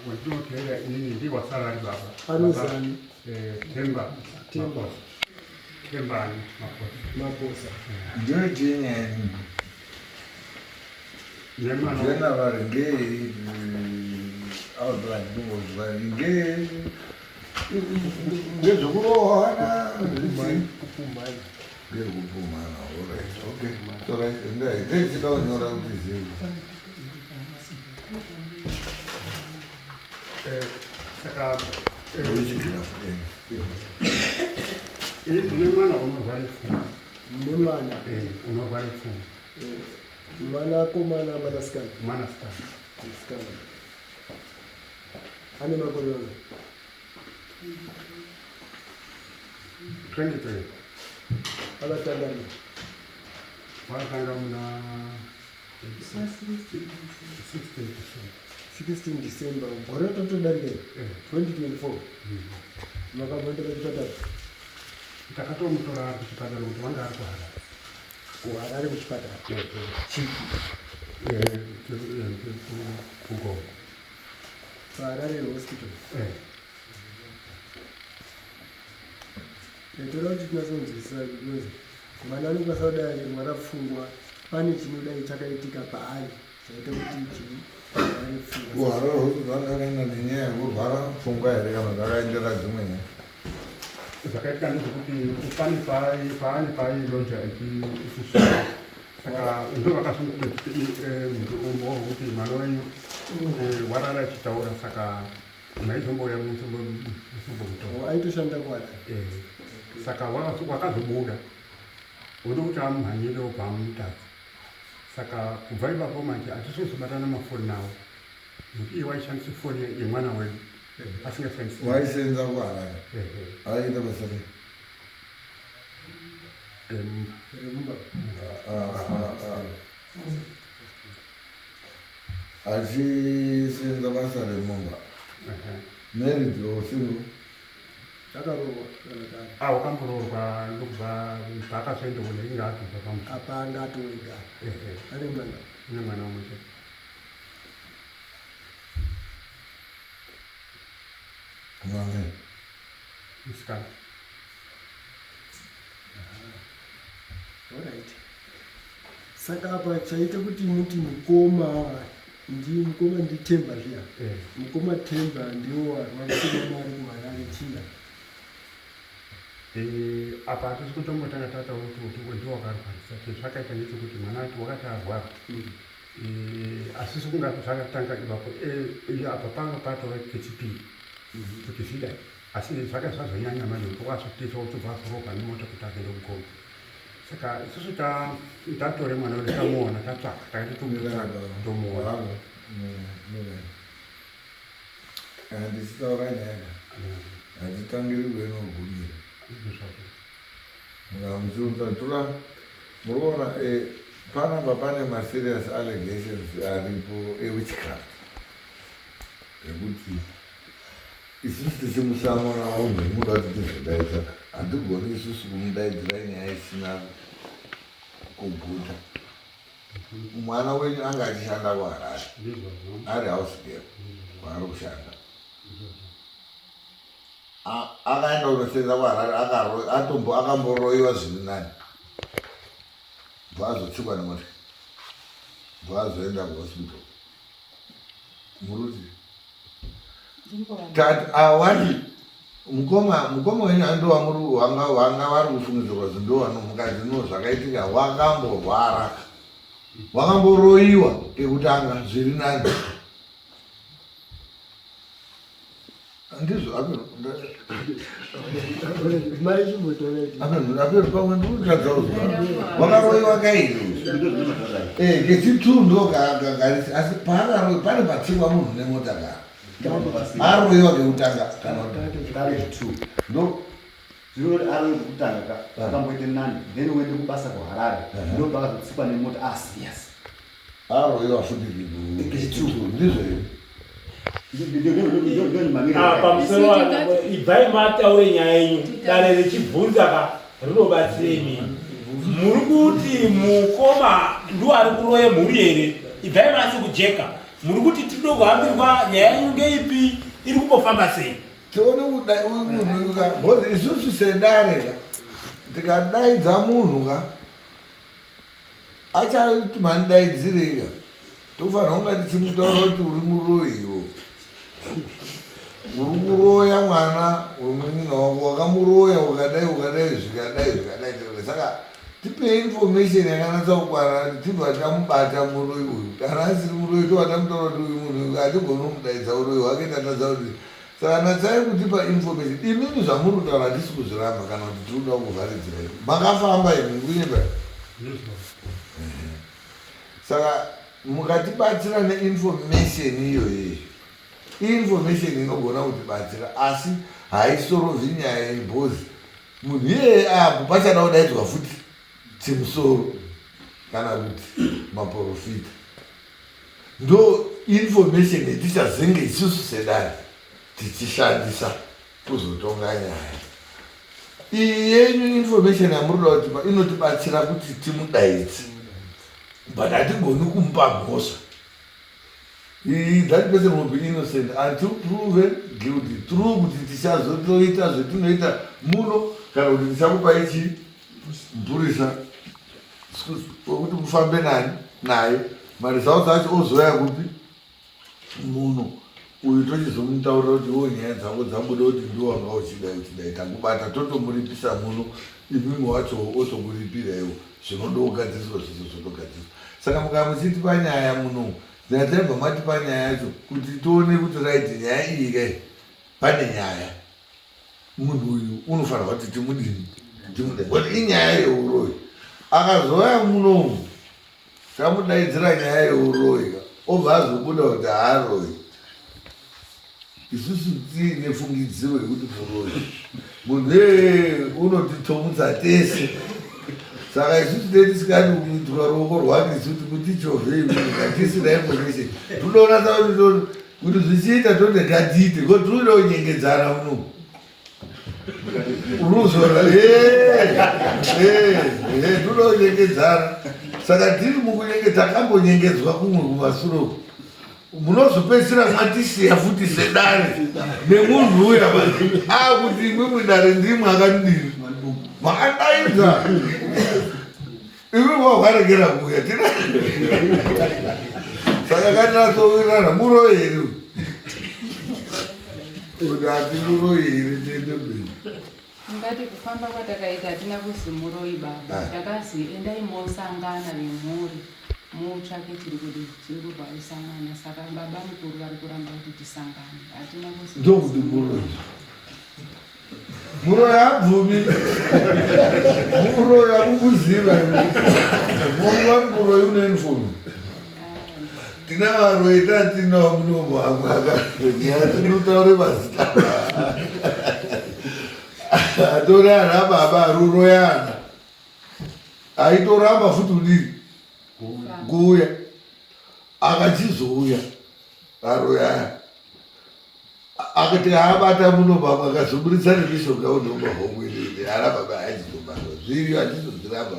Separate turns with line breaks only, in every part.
Wendinoteera inini ndiwasara ari baba.
Anozani?
Themba.
Themba.
Thembani Maposa.
Maposa.
Ndinoitei nyaya yenyu?
Nemwana
General ngei outline ndingonzwa ngei ngezvekurohwana
Kupumhana.
Ngekupumhana, alright, okay. Alright, endai. Ndechida kunyora kuti zivi.
Saka ndine mwana unorwara pfungwa.
Mune mwana?
Unorwara pfungwa.
Mwana komana, mwanasikana?
Mwanasikana.
Musikana. Ane makore mangani?
23.
Akatanga rini?
Wakatanga muna 16 December.
16 December. Gore ratodarika iri? 2024. Makamboenda kuchipatara?
Takatomutora ari kuchipatara kuti wanga ari kuHarare.
KuHarare kuchipatara. Chipi?
Kugomo.
PaHarare Hospital. Toda kuti tinyatsonzwisisa because mwana anokwanisa kudai achirwara pfungwa, pane chinodai chakaitika paari chaita kuti chii arware pfungwa.
Kuharare Hospital vanga vakaenda nenyaya yekurwara pfungwa here kana zvakaendera dzimwe nyaya?
Zvakaitika ndezvekuti pane paane paailoja ichisvika, saka ndo vakazongomuti umbo wekuti mwana wenyu warara achitaura, saka maizombouya musombomutora.
Aitoshanda kuHarare?
Saka wakazobuda wode kuti amumhanyire obva amutadza. Saka kubva ipapo manje hatisizobatana mafoni nawo nekuti iye waishandisa foni yemwana wedu asingashandisi.
Waisenza kuHarare? Aiita basa rei?
Remumba.
Achisenza basa remumba. Married or single?
Akaroorwa kana kare?
Ah, wakamboroorwa ndokubva paakazoenda kune inge atobva pamusha.
Apa anga atowega?
Ehe.
Ane mwana?
Ane mwana umwe chete.
Mwana?
Musikana.
Alright. Saka apa chaita kuti muti mukoma ndi mukoma ndiThemba zviya? Mukoma Themba ndiwo warwarisa mwana ari kuHarare china?
Apa hatisi kutombotanga tataura kuti ndiwo wakarwarisa. Chezvakaita ndechekuti mwana ati wakati arwara, asisi kunga zvakatanga ipapo. Apa panga patova kechipiri kuti zvidai, asi zvaka zvazonyanya manje kuti wazotizwa uchibva azorohwa nemota kuti akaenda kugomo. Saka isusu tatore mwana wedu, tamuona, tatsvaka, takati tomutsvaka tomuona.
Kana tichitaura nyaya, hatitangiri kwenogumira. Mukamuchiunza muri kuona panapa pane maserious allegations aripo ewitchcraft, ekuti isusu tichimusamona munhu muda kuti tizodaidza, hatigoni isusu kumudaidzira nyaya isina kuguta. Mwana wenyu anga achishanda kuHarare ari house girl kwaari kushanda. Akaenda kunosenza kuHarare, atombo akamboroyiwa zviri nani, bva azotsikwa nemota, bva azoenda kuhospital. Muruti tati awati mukoma wenyu andowamuri wanga vari kufungidzirwa kuti ndo vanomukadzi. No, zvakaitika wakamborwara, wakamboroyiwa kekutanga zviri nani, ndizvo?
Mai chimbotora.
Apero pamwe ndikutadza kuzwa. Wakaroyiwa kairi kechitu ndo kagarisi, asi paakaroyi pane patsikwa munhu nemota ka aroyiwa kekutanga kana
Kare two.
Ndo
Zvinoti ari kutanga ka akamboite nani, then uende kubasa kuHarare, ndo pakazotsikwa nemota ah serious.
Aroyiwa futi
Kechitu.
Ndizvo here?
Ah, pamusoro ibvai mataure nyaya yenyu. Dare richibvunza ka rinobatsirei mini? Muri kuti mukoma ndiwo ari kuroye mhuri here? Ibvai masi kujeka. Muri kuti tinoda kuhambirwa nyaya yenyu ngeipi iri kumbofamba sei?
Tione kudai uyu munhu uyu ka because isusu sedare ka tikadaidza munhu ka achati mandidaidzirei ka tofanira kunga tichimutaura kuti uri muroyi iwo uri kuroya mwana wemunin'ina wako wakamuroya ukadai ukadai zvikadai zvikadai zvikadai saka tipe information yakanatsa kukwana tibva tamubata muroyi uyu kana asiri muroyi tobva tamutaura kuti uyu munhu uyu hatigoni kumudaidza uroyi hwake tatadza kuti saka natsai kutipa information imimi zvamuri kutaura hatisi kuzviramba kana kuti tiri kuda kuvharidzirai makafamba imi kunyeba saka mukatibatsira neinformation iyoyi information inogona kutibatsira asi haisorovhi nyaya yebhozi munhu iyeye apo pachada kudaidzwa futi chimusoro kana kuti maporofita ndo information yetichazenge isusu sedare tichishandisa kuzotonga nyaya iyi yenyu information yamuri kuda kutipa inotibatsira kuti timudaidze but hatigoni kumupa mhosva That person will be innocent until proven guilty through kuti tichazotoita zvetinoita muno kana kuti tichakupai chii mupurisa wekuti mufambe nani naye maresults acho ozoya kupi muno uyu tochizomutaurira kuti wo nyaya dzako dzabuda kuti ndiwo wanga uchidai uchidai takubata totomuripisa muno imimi wacho otokuripira iwo zvinoda kugadziriswa zvese zvotogadziriswa saka mukaya muchitipa nyaya muno dzataibva matipa nyaya yacho kuti tione kuti right nyaya iyi kai pane nyaya munhu uyu unofanirwa kuti timudini timude but inyaya yeuroyi akazouya munomu Tamudaidzira nyaya yeuroyi obva azobuda kuti haaroyi. Isusu tiine fungidziro yekuti muroyi. Munhu iyeye unotitomutsa tese. Saka isusu tee tisikadi kuitwa ruoko rwake isu kuti mutichovhe imimi ngatisina information. Tinoona kuti zvichiita toti ngatiite because tinoda kunyengedzana muno. Uruzora tunonyengedzana saka tiri mukunyenge takambonyengedzwa kumwe kumasure uku munozopedzisira matisiya futi sedare nemunhu uya akuti imwimwi dare ndimwe akandidini makadaidza imwe wakaregera kuuya tina saka katinatsowirirana muroyi here kuti ati muroyi here tiende mberi
Ungati kufamba kwatakaita hatina kuzi muroyi baba ah. takazi endai mosangana vemhuri mutsvake chiri kudi chiri kurwarisa mwana saka baba mukuru vari kuramba kuti tisangane hatina kuzi
ndokuti muroyi Muroyi abvumi. Muroyi akukuziva. Muroyi muroyi une uniform. Tina varoyi tatinawo munomo amwe akanyaya tinotaure mazita. Atori ana baba aruroyana. Aitoramba futi kudii? Kuuya. Akachizouya. Aroyana. Akati abata muno baba akazoburitsa nemishonga unobva homwe inini ana baba aizobatwa zviriyo handizozviramba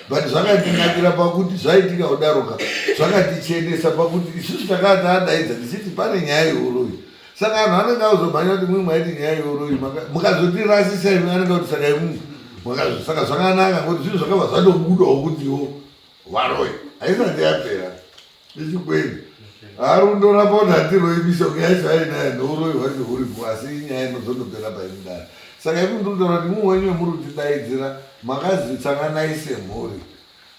but zvakatinakira pakuti zvaitika kudaroka zvakatichenesa pakuti isusu takanga taadaidza tichiti pane nyaya yeuroyi saka anhu anenge azomhanya kuti mwi maiti nyaya yeuroyi mukazotirasisa imi anenge kuti saka imwi saka zvakanaka ngokuti zvinhu zvakabva zvatobudawo kutiwo varoyi haisati yapera Nechikwenu. Ari kundoramba kuti hatiroyi mishonga yacho ainayo neuroyi hwacho huripo asi inyaya inozondopera paimudare. Saka imi ndiri kutaura kuti mumwe wenyu wemuri kutidaidzira makazitsanganai semhuri.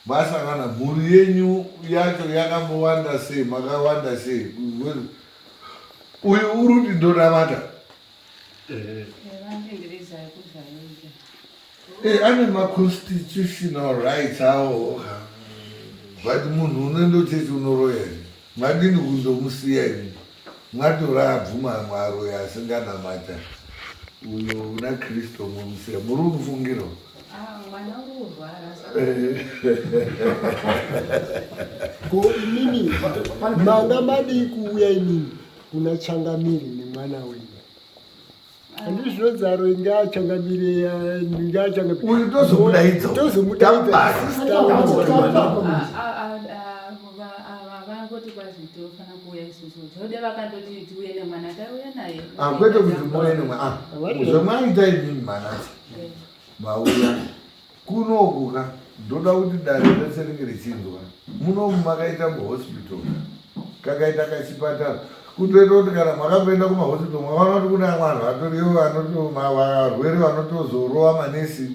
Masangana mhuri yenyu yacho yakambowanda sei makawanda sei uyu uri kuti ndonamata Eh, ane maconstitutional rights awo but munhu unoenda kuchechi unoroya here madini kundomusiya imi mwatora abvuma mwaroya asinganamata uyo una kristu momusiya muri kumufungira
Ah, mwana uri kurwara
ko imimi manga madii kuuya imimi kuna changamire nemwana wenyu handii zvinonzaro ngaachangamire ngaachangamire
uyu tozomudaidza
tozomudaidza
vangoti kwazi tofana kuuya isusu tode vakandoti tiuye nemwana tauya naye.
Ah, kwete kuti muuye nemwana. Ah, zvamaita imimi manasi mauya kunoku ka ndoda kuti dare rese ringe richinzwa munomu makaita muhospital kakaita kachipatara kutoita kuti kana makamboenda kumahospital makaona kuti kune amwe anhu atoriyo varwere vanotozorova manesi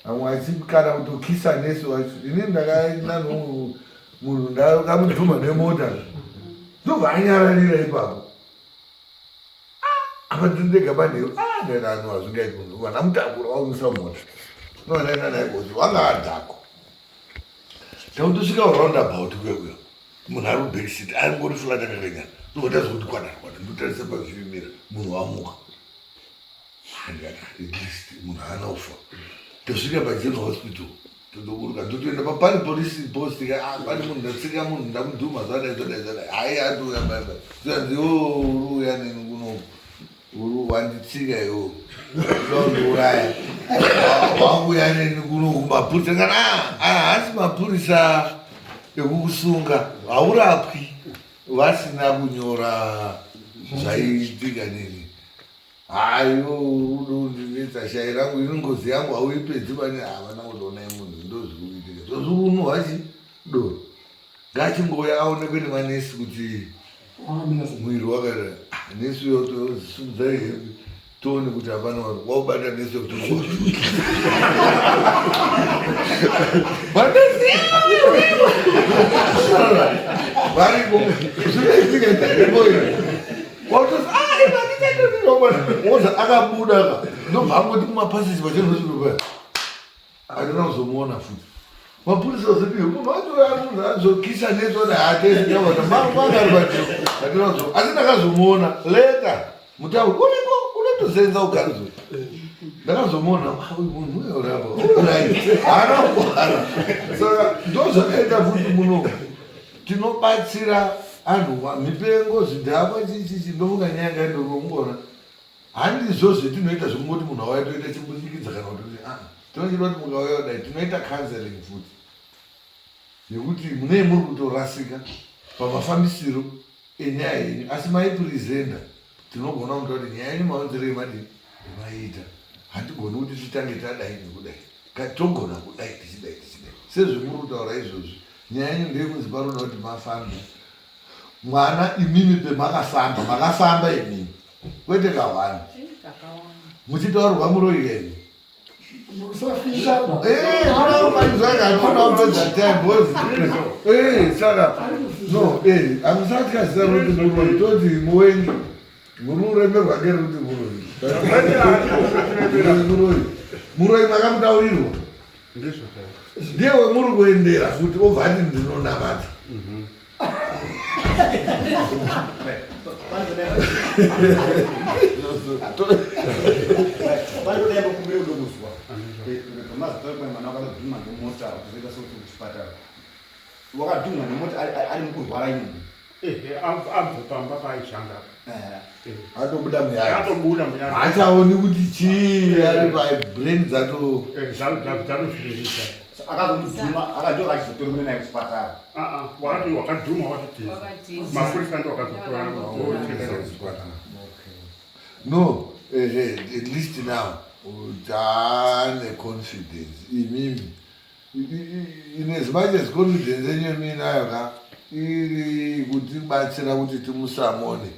Vamwe vachikana kutokisa nesi wacho. Ini ndakaenda munhu ndakamudhuma nemota. Ndobva anyararira ipapo. Ah, apa ndiri ndega panheru. Ah, ndaenda anhu hazvingaiti munhu. Vana mutakura wakumisa mota. Ndobva ndaenda naye kuhospital. Wanga adhakwa. Takutosvika roundabout kuya kuya. Munhu ari kuback seat aingori flat akakanyana. Ndobva tazwa kuti kwana kwana. Ndotarisa pazvimira munhu wamuka. At least munhu haana kufa tosvika pageneral hospital todoburuka ndotoenda papari police post ah, pane munhu ndatsika munhu ndamudhuma zvadai zvadai zvadai hayi atouya baibai zvikanzi o uri uya neni kuno uri wanditsika iwo unouraya wakuya neni kuno kumapurisa kana ah, ah, haasi mapurisa ekukusunga haurapwi vasina kunyora zvaiitika neni Hayo rudo undinetsa shayi rangu ini ngozi yangu hauipedzi vane havana kuzoonai munhu ndozvikuitika zvozvikunhuhwa chi doro ngachingouya aonekwe nemanesi kuti mwiri wakaita ah, nesi uyo tosimudzai hembe tione kuti hapana vanhu waubata nesi kuti manesi variko zvinoitika Woza akabuda ka ndobva angoti kumapaseji pachenozvinopa handina kuzomuona futi mapurisa ozipi munhu wacho azokisa netona hatesikaona mangarivatio handina kuzo asi ndakazomuona later mutauri uriko unotosenza ukanzwe ndakazomuona munhu uyo rapa urai haana kukwara saka ndozvakaita futi muno Tinobatsira anhu mipengo zvidhakwa chichichi ndofunga nyaya yanga indorongora handizvo zvetinoita zvekungoti munhu auya toita chimbunyikidza kana kuti aa ah, tinochida kuti mukauya kudai tinoita counseling futi yekuti munei muri kutorasika pamafambisiro enyaya yenyu asi maipresenta tinogona kuta kuti nyaya yenyu maunzirei madii maiita handigoni kuti titange tadai nekudai togona kudai tichidai tichidai sezvemuri kutaura izvozvi Nyaya yenyu ndeyekunzi panoda kuti mafambe mwana imimi pemakafamba makafamba imimi kwete kahwani muchitaurirwa muroyi yenyu saka no hamusati kaziva kuti muroyi toti muwengi muri uremerwa ngeri kuti muroyi muroyi muroyi makamutaurirwa Ndiye wemuri kuendera futi obva ati ndinonamata.
Wakadhumwa nemota ari mukurwara imomo.
Ehe, abva pamba paaishanda.
Atobuda muyard.
Atobuda muyard.
Haachaoni kuti chii ari pa brain dzato.
Dzatofirisa.
Akazomudhuma akadyo akachizotora mune naye kuchipatara.
Ah ah, wakati wakadhuma wakatiza. Mapurisa ndo akazotora.
No, eh, at least now taane confidence imimi In as much as confidence yenyu yamuinayo ka iri kutibatsira kuti timusamone,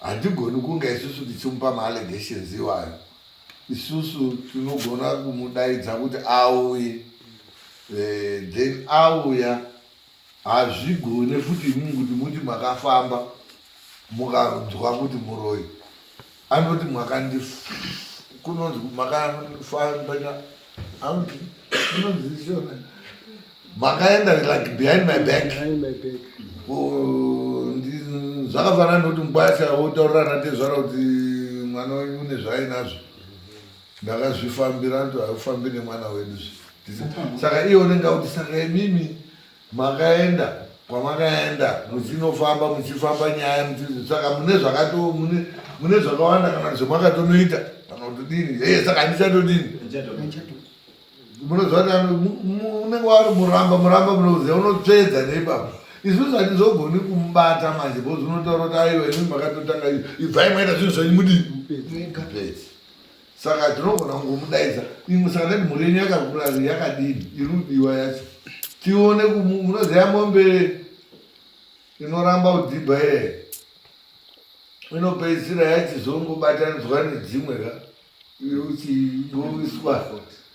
hatigoni kunge isusu tichimupa maallegations iwayo. Isusu tinogona kumudaidza kuti auye, eh, then auya hazvigone futi imimi kuti muti makafamba mukanzwa kuti muroyi anoti mwakandi kunonzi makafamba anoti kunonzi shona makaenda like behind my back zvakafanana nekuti mukwasha wotaurirana tezvara kuti mwana wenyu une zvaainazvo ndakazvifambira anti haufambi nemwana wedu saka iye unenge auti saka imimi Makaenda kwamakaenda muchinofamba muchifamba nyaya muchi saka mune zvakato mune mune zvakawanda kana kuti zvamakatonoita kana kuti dini hey, saka handichatodini munoziva kuti unenge wari muramba muramba munoziva unotsvedza neipapo. Isusu hatizogoni kumubata manje because unotaura kuti aiwa imi makatotanga ibvai maita zvinhu zvenyu mudii mupedzi. Saka tinogona kungomudaidza imwe saka ndati mhuri yenyu yakakura yakadini iri kudiwa yacho tione munoziva mombe inoramba kudhibha iye inopedzisira yachizongobatanidzwa nedzimwe ka uchingoiswa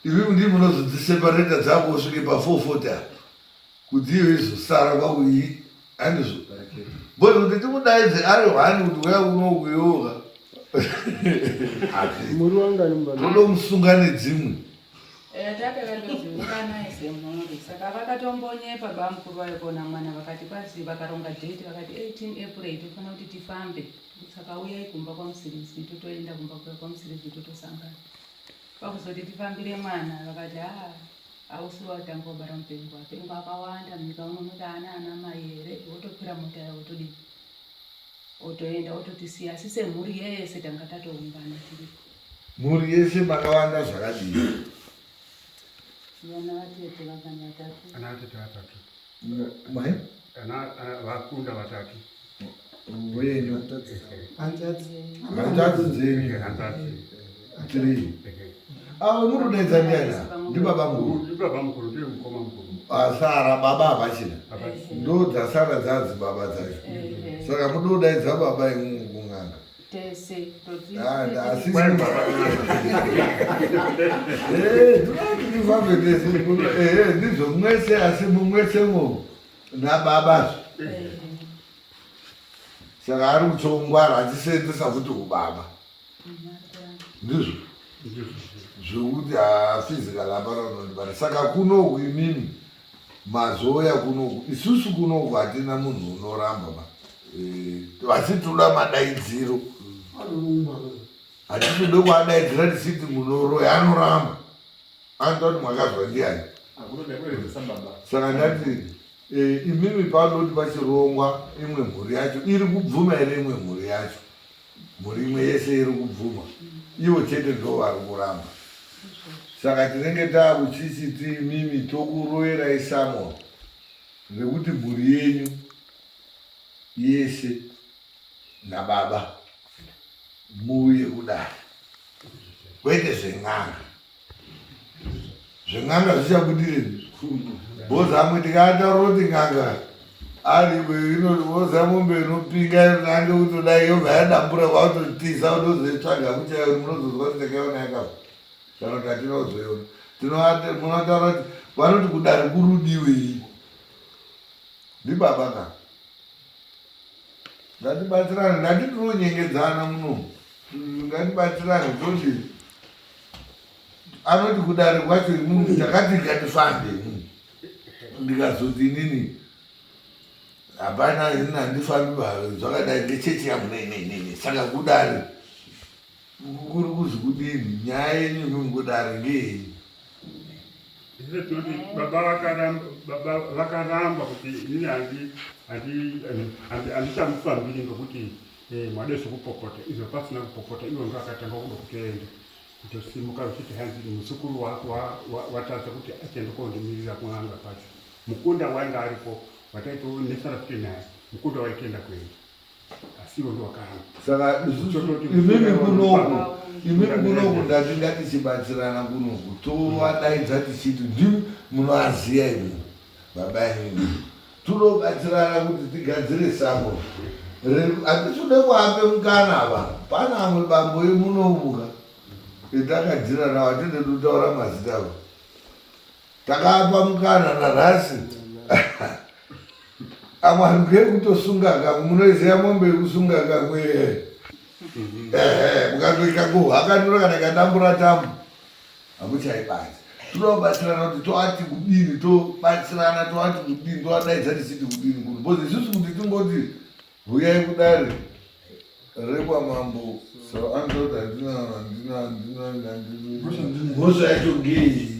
imi ndii munozodzisepareta dzako usvike pa 440 apa kuti iyo izosara kwakuii handizvo bcause kuti timudaidze ari one kuti uya unokuyoka todomusunga nedzimwe
eh, takakandoziukanai semhuri saka vakatombonyepa bamukuru vayo kuona mwana vakati kwazi vakaronga date vakati 18 april tofanira kuti tifambe saka uyai kumba kwamusirizwi totoenda kumba kuya kwamusirizwi totosangana kwakuzoti tifambire mwana vakati haa Hausi watanga wabara mupengo, apengo akawanda munyika muno unoti ana ana mai here wotokwira mota yawo wotodii wotoenda wototisiya asi semhuri yese tanga tatoungana tiripo.
Mhuri yese makawanda zvakadii?
Vana vatete vangani vatatu.
Ana vatete vatatu.
Mai?
Ana vakunda vatatu.
Wenyu. Hanzvadzi dzenyu.
Hanzvadzi.
Three. Avo muri kudaidza ndiani? Ndibaba mukuru.
Ndibaba mukuru ndiye mukoma mukuru.
Asara baba havachina. Ndo dzasara dzadzi baba dzacho. Saka mudodaidza baba imwe kun'anga.
Tese.
Asi eh, tinoti tifambe tese. Eh, ndizvo mwese asi mumwese mo nababa. Saka ari kuchongwara achisenzesa futi ubaba. Ndizvo zvekuti haphysical hapana unondibata. Saka kunoku imimi mazouya kunoku isusu kunoku hatina munhu unoramba ba eh, asi tinoda madaidziro hatitode kuadaidzira tichiti munoroya anoramba anoita kuti mwakazwa ndiani saka ndati eh, imimi panoti pachirongwa imwe mhuri yacho iri kubvuma here imwe mhuri yacho mhuri imwe yese iri kubvuma ivo chete ndo vari kuramba saka tinenge taakuchichiti imimi tokuroyerai samon rekuti mhuri yenyu yese nababa muuye kudare kwete zven'anga zven'anga zvichabudirei bhozi amwe tikataura kuti n'anga ariboza mombe inopinga inange kutodai yobva yadambura kwakutotiza unozoitsvaga kuchaioni munozozwa kuti takaiona yakafa kana kuti hatina kuzoiona munotaura kuti vanoti kudari kurudiwei ndibaba ka Ngatibatsirane, ndati tinonyengedzana muno. Ngatibatsirane toti anoti kudare kwacho imimi takati ngatifambe imimi. Ndikazoti inini hapana inini handifambi ba zvakadai ngechechi yangu nei nei nei saka kudare kuri kuzi kudini nyaya yenyu imimi kudare ngeyenyu.
Isusu tinoti baba vakaramba baba vakaramba kuti inini handi handi handichamufambiri ngekuti eh, mwade zvekupopota izvo pasina kupopota ivo ndo akatanga kuda kutoenda kutosimuka vachiti hanzi muzukuru watadza kuti achienda kondimirira kun'anga kwacho mukunda wainge aripo wataitonesana futi naye mukunda waitoenda kuenda asiwo ndowakaramba
saka imimi kunoku imimi kunoku ndati ngatichibatsirana kunoku tovadaidza tichiti ndimi munoaziya imi baba imimi tunobatsirana kuti tigadzire sango hatisude kuape mukana ava pana amwe bambo emunomuka etakadzira nawo hatide kutaura mazita avo Takapa mukana nanhasi amwe anhu kekutosunga kamwe munoiziva mombe yekusunga kamwe ehe mukatoika kuhakanura kana ikadambura tambo hamuchaibati toda kubatsirana kuti toati kudini tobatsirana toati kudini toadaidza tichiti kudini kuno bcause isusu kuti tingoti huyai kudare rekwamambo so anzoti handina handina handina handina mhosva yacho ngei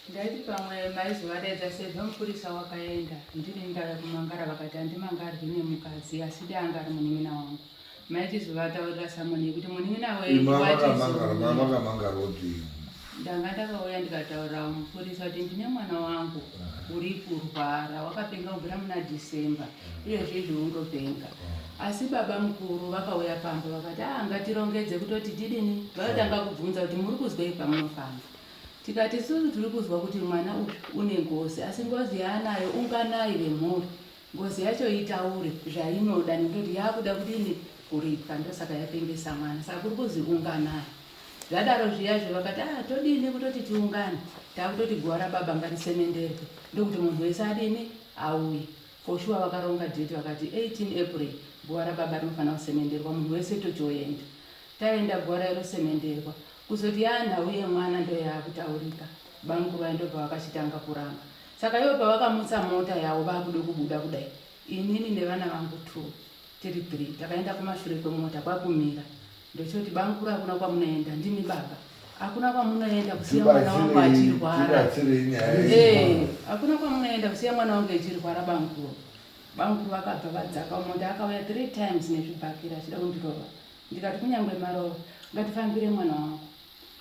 Ndaiti pamwe maizovadaidza sezvo mupurisa wakaenda ndiri ndave kumangara vakati handimangarwi nemukadzi asi dai anga ari munin'ina wangu maitizovataurira samoni yekuti munin'ina wenyu
makamangara roti
Ndanga ndakauya ndikataurira mupurisa kuti ndine mwana wangu uri kurwara wakapenga kubvira muna December uyezve izvi undopenga. Asi baba mukuru vakauya pamba vakati ah ngatirongedze kutoti tidini vakatanga kubvunza kuti muri kuzwei pamunofamba. Tikati isusu tiri kuzwa kuti mwana uyu une ngozi asi ngozi yaanayo unganai vemhuri Ngozi yacho itaure zvainoda nekutoti yakuda kudini kuripwa ndosaka yapengesa mwana saka kuri kuzi unganai zvadaro zviyazvo vakati ah todini kutoti tiungane takutoti guva rababa ngarisemenderwe ndokuti munhu wese adini auye for sure vakaronga date vakati 18 April guva rababa rinofanira kusemenderwa munhu wese tochoenda taenda guva rairosemenderwa kuzoti yaa nhau yemwana ndoyaakutaurika bamukuru vaye ndobva vakachitanga kuramba Saka ivo pavakamutsa mota yavo vakuda kubuda kudai, inini nevana vangu two tiri three takaenda kumashure kwemota kwakumira ndochoti bamukuru hakuna kwamunoenda ndimi baba hakuna kwamunoenda kusiya mwana wangu achirwara eh, hakuna kwamunoenda kusiya mwana wangu achirwara bamukuru bamukuru vakabva vadzaka mota akauya three times nezvibhakira achida kundirova ndikati kunyangwe marova ngatifambire mwana wangu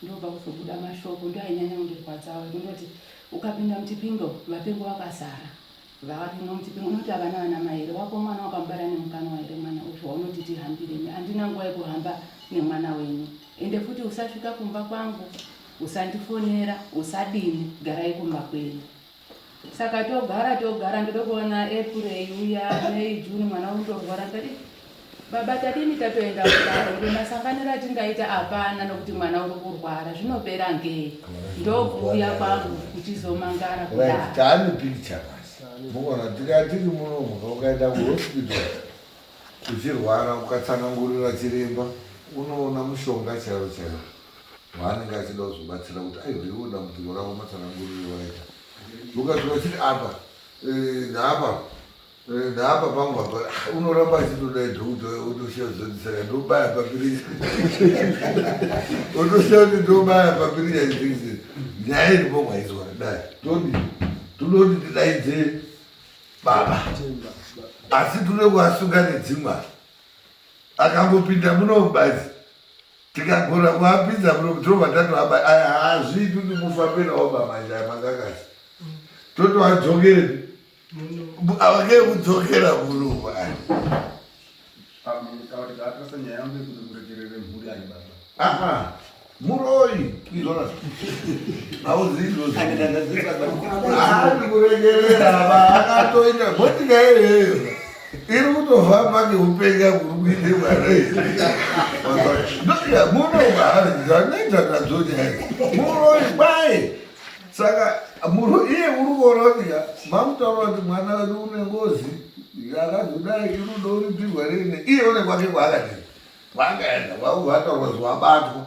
Ndobva kuzobuda mashoko ndoainyanya kundirwadzawo ekundoti ukapinda muchipingo vapengo vakazara varimo muchipingo unoti havana vana mai here wako mwana wakamubara nemukanwa here mwana uyu waunoti tihambireni handina nguva yekuhamba nemwana wenyu ende futi usasvika kumba kwangu usandifonera usadini garai kumba kwenyu Saka togara togara ndoda kuona April uya May June mwana unotorwara ndati baba tadini tatoenda kudaro ndo masanganiro atingaita hapana nokuti mwana uri kurwara zvinopera ngei ndokuuya kwangu kuchizomangara kudaro
taane picture basi mukona tikatiri muno ukaenda kuhospital uchirwara ukatsanangurira chiremba unoona mushonga chaiwo chaiwo waanenge achida kuzobatsira kuti aiwa iwo dambudziko rako matsanangurire waita ukati wachiti apa eh, naapa eh, naapa pangu apa ah, unoramba achitodai dhokuta otoshiya zoti saka ndobaya papiri otoshiya kuti ndobaya papiri yaizvizvi nyaya iripo mwaizwa dai todi todoti tidaidze baba asi tode kuasunga nedzimwe akangopinda muno mubazi tikagona kuapinza muno tobva tatoaba aya haazviiti kuti mufambe nawo bamanje aya makakasi totoadzokerepi avakee kudzokera muno aya muroyi izvona hauziizvozvohaadi kuregerera ba akatoita motika iyoyo iri kutofamba ngeupenga kuri kuite mwana munoazvanoita nadzo nyaya muroyi kwai saka iye uri kuona kuti mamutaura kuti mwana wedu une ngozi yakazodai iri kuda uripirwa rine iye une kwake kwaakadii Wakaenda waubva wataurwa wabatwa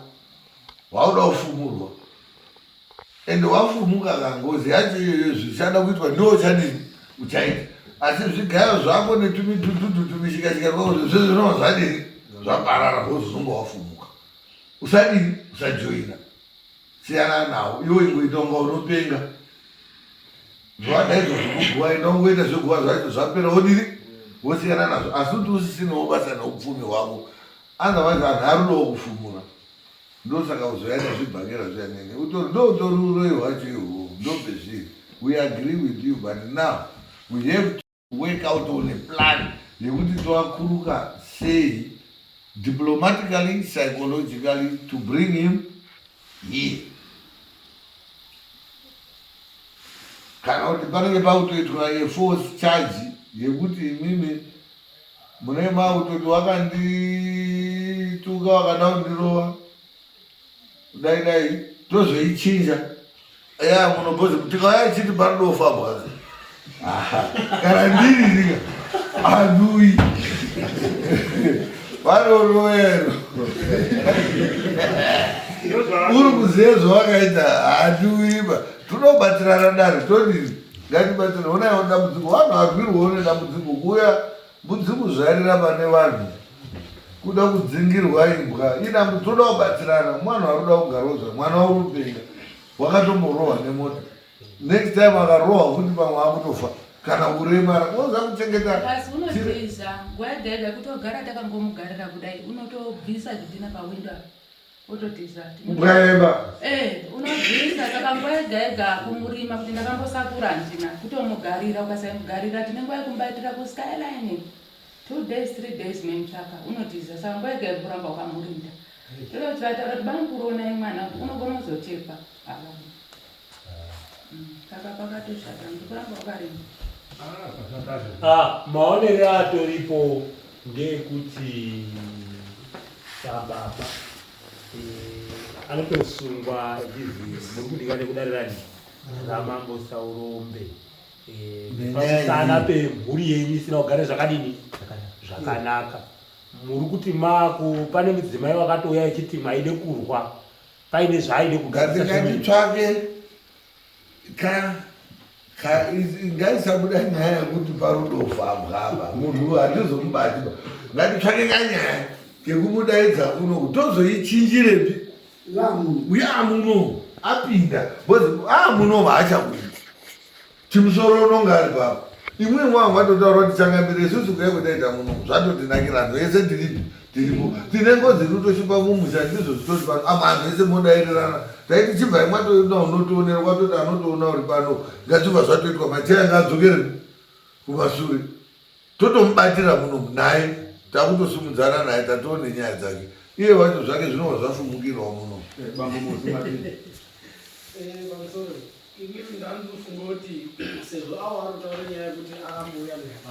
wauda kufumurwa ende wafumuka ka ngozi yacho iyoyo zvichada kuitwa ndiwo uchadini uchaita asi zvigayo zvako netumidhudhudhu tumishikashika twako zvese zvinova zvadini zvaparara ngozi unonga wafumuka usadini usajoina siyana nawo iwe ingoita unga unopenga zvawadaizvo zvekuguva enda ungoita zveguva zvacho zvapera wodini wosiyana nazvo asi kuti usisinawo basa neupfumi hwako otherwise vanhu arudawo kufumura ndosaka uzoyaita zvibhakera zviya nene ndoutori uroyi hwacho ihwohwo ndopezviri we agree with you but now we have to work out on a plan yekuti toakuruka sei diplomatically psychologically to bring him here kana kuti panenge pakutoitwa yeforce charge yekuti imimi mune makutoti wakandituka wakada kundirova dai dai tozoichinja ya munobozi tikauya chiti panodofambwa kana ndiri ndika anui vanoroero uri kuziva zvawakaita hatiuiba tinobatsirana dare todii ngatibatsirane onaiwo dambudziko vanhu varwirwawo nedambudziko kuuya Mbudzi kuzvarira pane vanhu kuda kudzingirwa imbwa inambu toda kubatsirana mwana waruda kugarozva mwana warupenga wakatomborohwa nemota next time akarohwa futi pamwe akutofa kana kuremara oza kuchengeta
asi unotiza nguva yega yega kutogara takangomugarira kudai unotobvisa zvidhina pawindo apa. Ototiza.
Kubwaemba.
Eh, unobvisa saka nguva yega yega kumurima kuti ndakambosakura handina kutomugarira ukasamugarira tine nguva yekumbaitira kuskyline 2 days 3 days memutsvaka unotiza saka nguva yega yega kuramba wakamurinda. Toda kuti vataura kuti bamukuru onai mwana kuti unogona kuzochekwa havadi. Saka pakatoshata ndikuramba wakarinda.
Ah, maonero atoripo ndeekuti sababa eh, anotosungwa achizi muri kudika nekudare rani ramambo Saurombe eh, pamusana pemhuri yenyu isina kugara zvakadini zvakanaka muri kuti maku pane mudzimai wakatouya achiti maide kurwa paine zvaaide kugadzirisa
Ngatitsvake ka ka ngaisabuda nyaya yekuti parudofambwa apa munhu hatizomubati ba ngatitsvake kanyaya kekumudaidza kuno tozoichinjirepi yamuno apinda because amuno vaachakuiti Chimusoro unonga ari papo. Imwe mwangu vatotaura kuti changamire isusu kuya kwetaita muno zvatotinakira anhu ese tiripi tiripo tine ngozi iri kutoshupa mumusha ndizvo zvitori pano apa anhu ese modairirana taiti chibvai mwatoona unotionera kwatoti anotoona uri pano ngachibva zvatoitwa macheya ngaadzokere kumasure Totomubatira muno naye takutosimudzana naye tatoo nenyaya dzake iye wacho zvake zvinova zvafumukirawo muno.
Eh, bambo Mozi madii?
Eh, pamusoro inini ndandinofunga kuti sezvo awo ari kutaura nyaya yekuti akambouya munyaya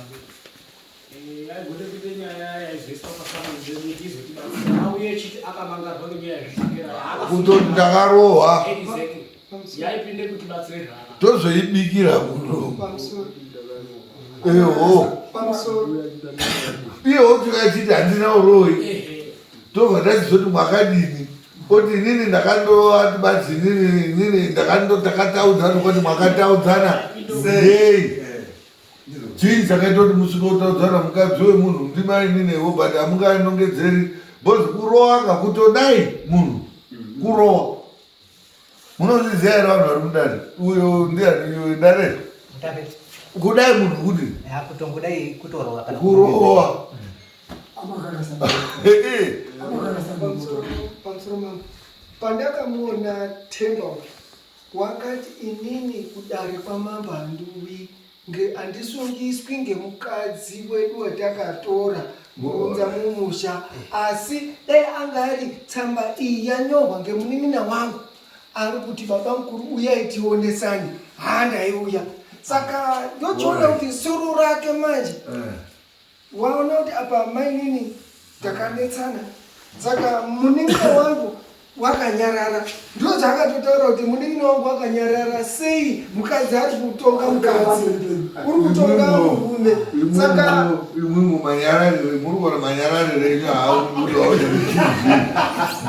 eh, aigone kuita nyaya yaizoiswa pafamily dzedu kuti izotibatsira auye echiti akamangarwa ngenyaya yezvibhakera
Kutoti ndakarohwa
exactly yaipinde kutibatsire zvakanaka
tozoibikira muno. Eho. Iye woti achiti handina uroyi. Tobva tachizoti mwakadini. Oti inini ndakandovati badzi inini inini ndakando takataudzana kwati mwakataudzana sei. Chii chakaita kuti musvike kutaudzana mukadzi wemunhu ndimai ininewo but hamunganongedzeri because kurowa kakutodai munhu kurowa. Munozviziva here vanhu vari mudare? Uyo ndiani uyo dare? Kudai munhu kuti
kutongodai kutorowa
kana kurowa.
Pamusoro mambo, pandakamuona Themba wakati inini kudare kwamambo handiuyi Handisungiswi ngemukadzi wedu watakatora kuunza mumusha asi dai anga ari tsamba iyi yanyorwa ngemunin'ina wangu ari kuti baba mukuru uyai tionesane haa ndaiuya saka ndochiona kuti soro rake manje eh. Waona kuti apa mainini takanetsana saka munin'ina wangu wakanyarara ndozvaakatotaura kuti munin'ina wangu wakanyarara sei mukadzi ari kutonga mukadzi uri kutonga murume saka
imwimwi manyararire muri kuona manyararire enyu haakuti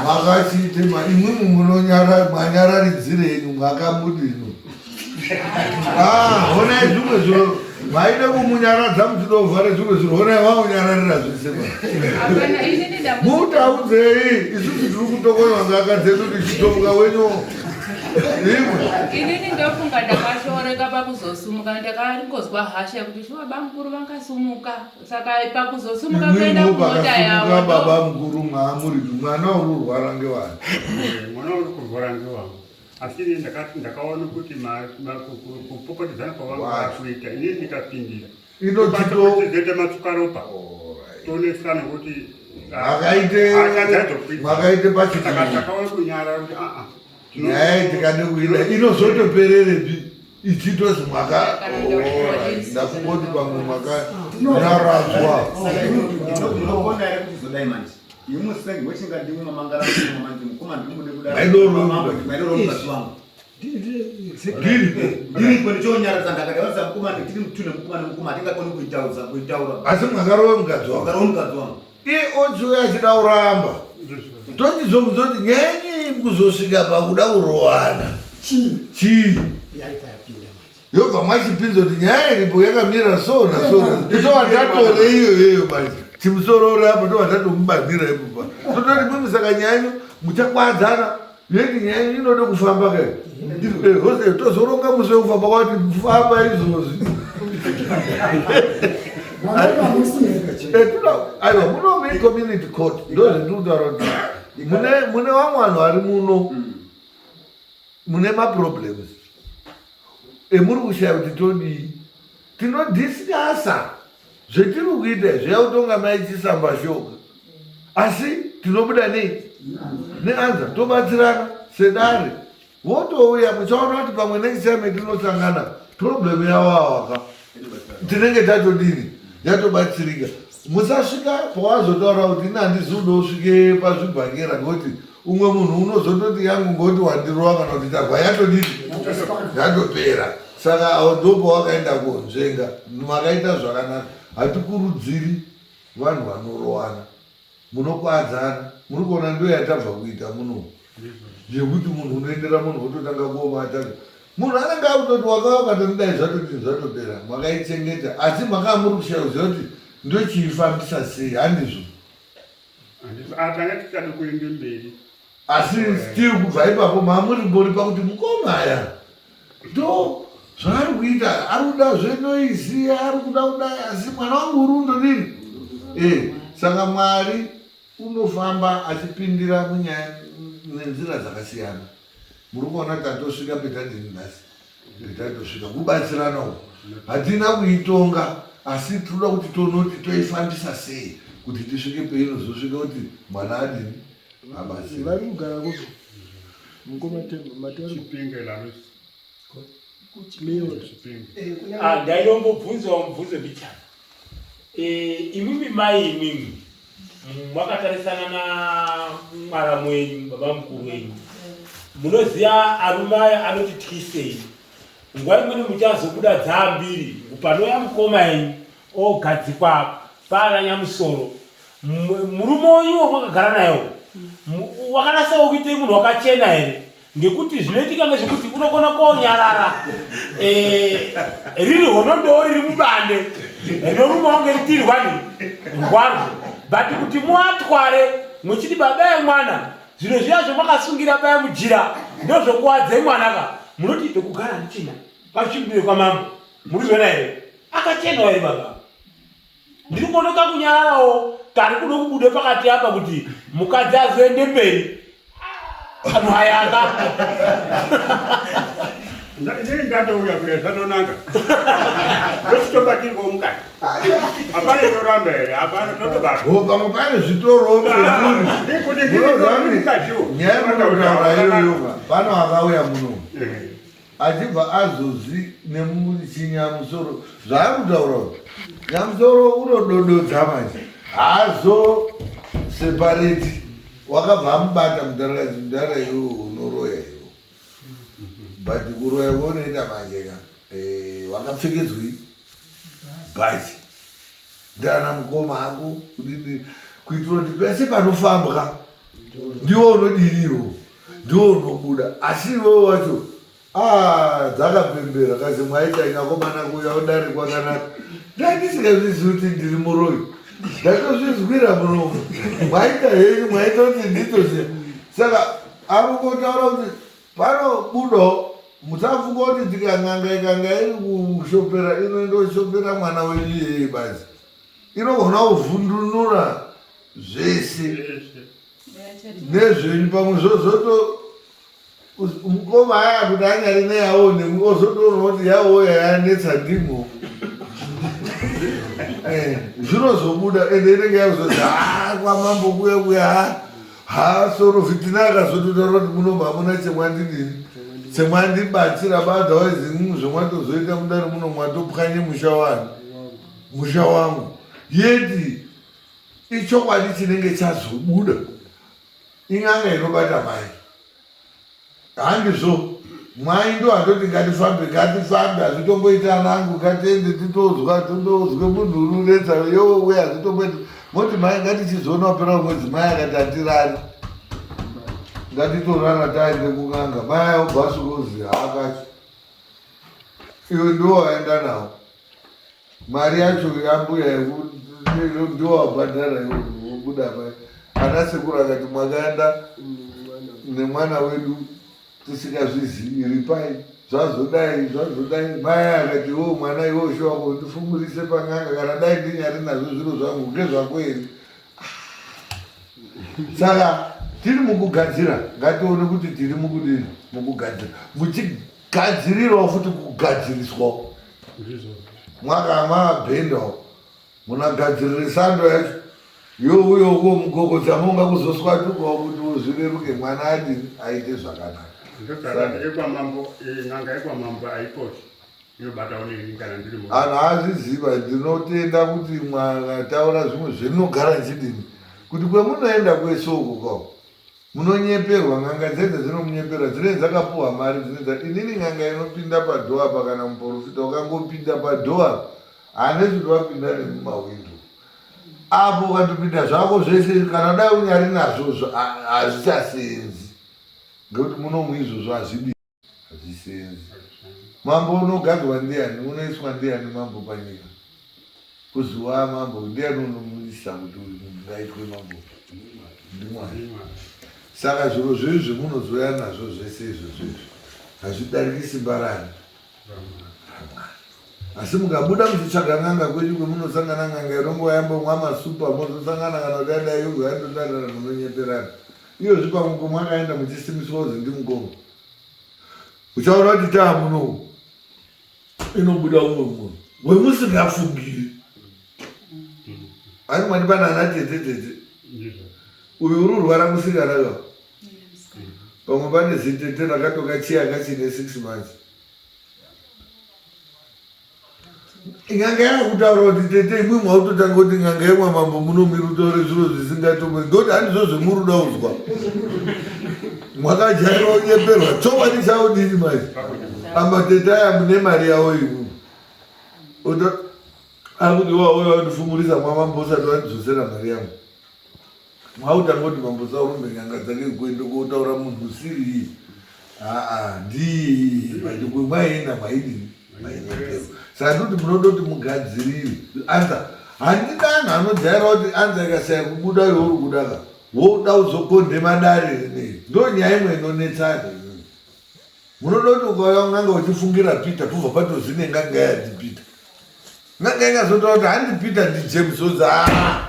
makachiite imwimwi munonyara manyararidzire enyu mwakamudino Ah, honai zvimwe zviro maida kumunyaradza muchidovhara zvimwe zviro honai waunyararira zvese mutaudzei isusu tiri kutokonywa ngaka dzedu tichitomuka wenyu
imwe inini ndofunga ndakashoreka pakuzosumuka ndakangozwa hasha yekuti shuwa bamukuru vangasumuka saka pakuzosumuka kuenda kumota yavo
baba mukuru mwaamuri mwana uri kurwara ngewani
mwana uri kurwara ngewangu Asi ini ndakati ndakaona kuti kupopotedzana kwavanga vakuita ini ndikapindira inozoita matsukaropa tonesana kuti
makaite
pachitakaona kunyara kuti aa
nyaya tikade kuida inozotopererepi ichitozi mwaka ndakungoti pamwe mwakanyaradzwa
unogona here kuti zodai manje imwe senge wechinga ndimwe mamangara manje mukoma ndimude kudai maidoro mukadzi wangu ndiripo ndichonyaradza ndakadaudza mukoma nditiri mutune mukoma nemukoma hatingakoni kuitaudza kuitaura
asi mwakarova mukadzi wangu
akarova mukadzi wangu
iye ochiuya achida kuramba tochizobvunza kuti nyaya yenyu kuzosvika pakuda kurowana chii yobva mwachipinza kuti nyaya iripo yakamira so na so totova tatore iyo iyoyo manje chimusoro uri apo tova tatomubatsira ipopa tototi mwimi saka nyaya yenyu muchakwadzana yeti nyaya yenyu inode kufamba ke eh, tozoronga musi wekufamba kwati famba izvozvi eh, aiwa muno mucommunity court ndozvendikutaura kuti Mune mune vamwe vanhu vari muno mune maproblems emuri kushaya kuti todii. Tinodiscussa zvetiri kuita izvi yakutonga mai Chisamba shoka. Asi tinobuda nei? Neanza tobatsirana sedare. Votouya muchaona kuti pamwe next time tinosangana problem yavo awaka tinenge tatodini yatobatsirika. Musasvika pawazotaura kuti ini handizi kuda usvike pazvibhakera ngekuti umwe munhu unozototi yangu ngekuti wandirova kana kuti tagwa yatodini yatopera. Saka awo ndopawakaenda konzvenga makaita zvakanaka. Hatikurudziri vanhu vanorowana. Munokwadzana muri kuona ndiyo yatabva kuita muno yekuti munhu unoendera munhu wototanga kuomata munhu anenge akutoti wakava ukatondidai zvatoti zvatopera makaichengeta asi makava muri kushaya kuziva kuti ndochiifambisa sei handizvo
Tanga tichada kuende mberi
asi still kubva ipapo mamurimbori pakuti mukoma aya ndo zvaari kuita ari kuda zvenoizi ari kuda kudai asi mwana wangu uri undodini e saka mwari unofamba achipindira munyaya nenzira dzakasiyana muri kuona tatosvika petadini nhasi petatosvika kubatsirana uku hatina kuitonga asi tinoda kuti tonoti toifambisa sei kuti tisvike peinozosvika kuti mwana adini abatsira
vari kugara kupi mukoma Temba mati vari
Chipinge lalo
Leota
Chipinge.
Ah, ndainombobvunzawo mubvunzo mbichana. Eh, imwimwi mai imwimwi makatarisana na mwaramu wenyu baba mukuru wenyu munoziva arume aya anoti tyisei nguva imweni muchazobuda dzaambiri panouya mukoma yenyu ogadzikwa paana nyamusoro murume wenyu wamakagara nayewo wakanasawo kuite munhu wakachena here ngekuti zvinoitika ngezvekuti unokona konyarara eh, riri honondoo riri mubande rinoruma kunge ritirwani rwarwo but kuti muatware muchiti baba emwana zviro zviya zvamakasungira paya mujira ndozvokuwadze mwana ka munoti pekugara ndichina pachibire kwamambo murizvona here akachenwa here baba ndiri kuona kakunyararawo kari kuda kubuda pakati apa kuti mukadzi azoende mberi anhu ayaka
Inini ndatouya kuya zvatonaka. Ndochitobatirwa mukati. Hapana inoramba here? Hapana totobata.
Ho pamwe pane zvitoro pemuri.
Ndikuti ndiri mukatiwo.
Nyaya munotaura iyoyo pano akauya muno. Achibva azozvi nemuchinyamusoro zvaari kutaura uyu nyamusoro unodododza manje haazo separate wakabva amubata mudhara mudhara iwe unoroya iwe but kuroya kwaunoita manje ka eh, wakapfekedzwei bhachi ndana mukoma ako kudini kuitira kuti pese panofambwa ndiwo unodiriwo ndiwo unobuda asi iwewe wacho ah, dzakapembera kazi mwaita ingakomana kuuya udare kwakanaka ndandisingazvizivi kuti ndiri muroyi ndatozvizwira munomu mwaita henyu mwaita kuti nditoziva saka ari kungotaura kuti panobudawo musafunga kuti tikan'anga ikanga iri kushopera inoendoshopera mwana wenyu iyeye basi inogona kuvhundunura zvese nezvenyu pamwe zvozoto mukoma aya kuti anyari neyawo nemwi ozotoona kuti yawo yayanetsa ndimo eh, zvinozobuda ende inenge yakuzoti ha kwamambo kuya kuya ha ha sorofitina akazototaura kuti muno hamuna chemwandidini chemwandibatsira ba otherwise mm, zvemwatozoita mudare muno mwatopwanye musha wani musha wangu yeti ichokwadi chinenge chazobuda in'anga inobata mai handizvo mai ndo atoti ngatifambe ngatifambe hazvitomboita anangu ngatiende titozwa tondozwe munhu unoretsa yowe hazvitomboita moti mai ngatichizoona wapera mwedzi mai akati hatirari ngatitorara taende kun'anga mai aobva asvikozi haakacho iwe ndiwo waenda nawo mari yacho yambuya ndiwo wabhadhara iwe wobuda mai ana sekuru akati mwakaenda nemwana wedu tisingazvizivi ripai zvazodai zvazodai mai akati iwo mwana iwo shuwa kundifumurise pan'anga kana dai ndinyari nazvo zviro zvangu ngezvako here saka Tiri mukugadzira, ngatione kuti tiri mukudini, mukugadzira. Muchigadzirirawo futi kugadziriswawo. Mwaka mabhendawo. Munagadzirire sando yacho. Youyo uko mugogodza monga kuzoswatukawo kuti zvireruke mwana adini aite zvakanaka.
Ndosaka yekwamambo, n'anga yekwamambo haipoti.
Anhu azviziva ndinotenda kuti mwakataura zvimwe zvenogara nchidini kuti kwemunoenda kwese uko kwao munonyeperwa n'anga dzedze dzinomunyepera dzinenge dzakapuhwa mari dzinenge inini n'anga inopinda padhoo apa kana muporofita ukangopinda padhoo apa handisi kuti wapinda nemumawindo apo ukatopinda zvako zvese kana dai unyari nazvo hazvichasenzi ngekuti munomu izvozvo hazvidi Hazvisenzi. Mambo unogadzwa ndiani? Unoiswa ndiani mambo panyika? Kuzi waa mambo ndiani unomuisa kuti uyu munhu ngaitwe mambo? NdiMwari. Saka zviro zvenyu zvemunozouya nazvo zvese izvozvo izvi hazvidariki simba rani? RaMwari. Asi mukabuda muchitsvaga n'anga kwenyu kwemunosangana n'anga inonguva yambomwa masupa mozosangana kana kuti yadai yobva yandodadana munonyeperana. Iyozvi pamwe kwemwakaenda muchisimbiswa kuzi ndimukoma. Uchaona kuti taa muno inobuda umwe munhu wemusingafungiri. Ani mwani pana ana tete tete. Uyu uri urwara musikana ka. Pamwe pane zitete rakatoka chiya kachine 6 months. N'anga yakutaura kuti tete imwe mwautotanga kuti n'anga yemwamambo muno miri utaure zviro zvisingatombo ngekuti handizvo zvemuri uda kuzwa mwakajaira kunyeperwa chokwadi chaudini manje amatete aya mune mari yawo imwe akuti wauya wandifumurisa mwamambo usati wandidzosera mari yangu Mwautanga kuti mambo Saurombe nyanga dzake kuenda kotaura munhu usiri iye. Aa ndiye but kwemwaienda mwaidini mainyeperwa. Saka ndoti munoda kuti mugadzirire anza handida anhu anojaira kuti anza ikashaya kubuda iwe uri kuda ka woda uzokonde madare rinei ndo nyaya imwe inonetsana Munoda kuti ukauya kun'anga uchifungira Peter pobva patozine n'anga yati Peter. N'anga ikazotaura kuti handi Peter ndi James wonzi haa.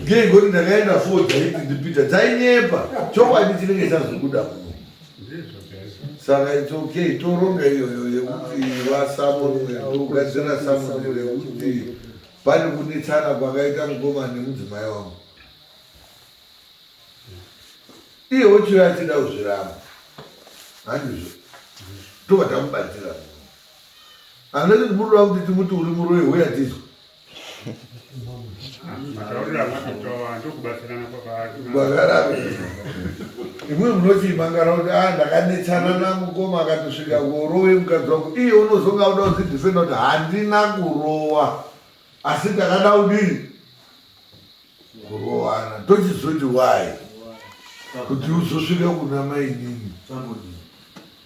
Ngei ngoti ndakaenda fo dzaiti ndi Peter dzainyepa chokwadi chinenge chazobuda muno. Saka it's okay toronga iyoyo yekuti vasamonwe togadzira samoni rekuti pane kunetsana kwakaita mukoma nemudzimai wangu. Iye ochiuya achida kuzviramba handizvo tobva tamubatsira unless kuti munoda kuti timuti uri muroyi huya tizwe kwakaramba imwe munochiimangara kuti a ah, ndakanetsana namukoma akatosvika kurowe mukadzi wangu iye unozonga uda kuzidhifenda kuti handina kurowa asi ndakada kudini kurowana tochizoti why kuti uzosvika kuna mainini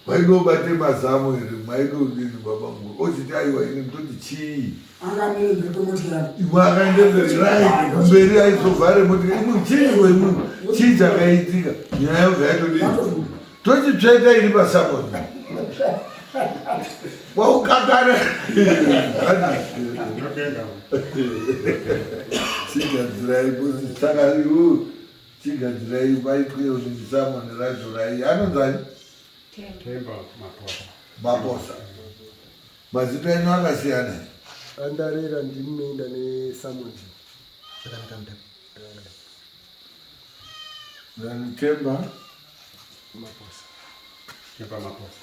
maidobate mazamo here maidodini baba mukuru ochiti aiwa ini toti chii imwe akaendemberi kumberi aizovhare motika imwe chii imwe chii chakaitika nyaya yobva yatodii tochitsveta iri pasamoni kwaukakana chigadzirai saka iwe chigadzirai vaitwe kuti samoni racho rai anonzani maposa mazita enyu akasiyana
andarera ndinoenda nesamoni
zvakanaka mudhara
Temba
Maposa.
Temba Maposa.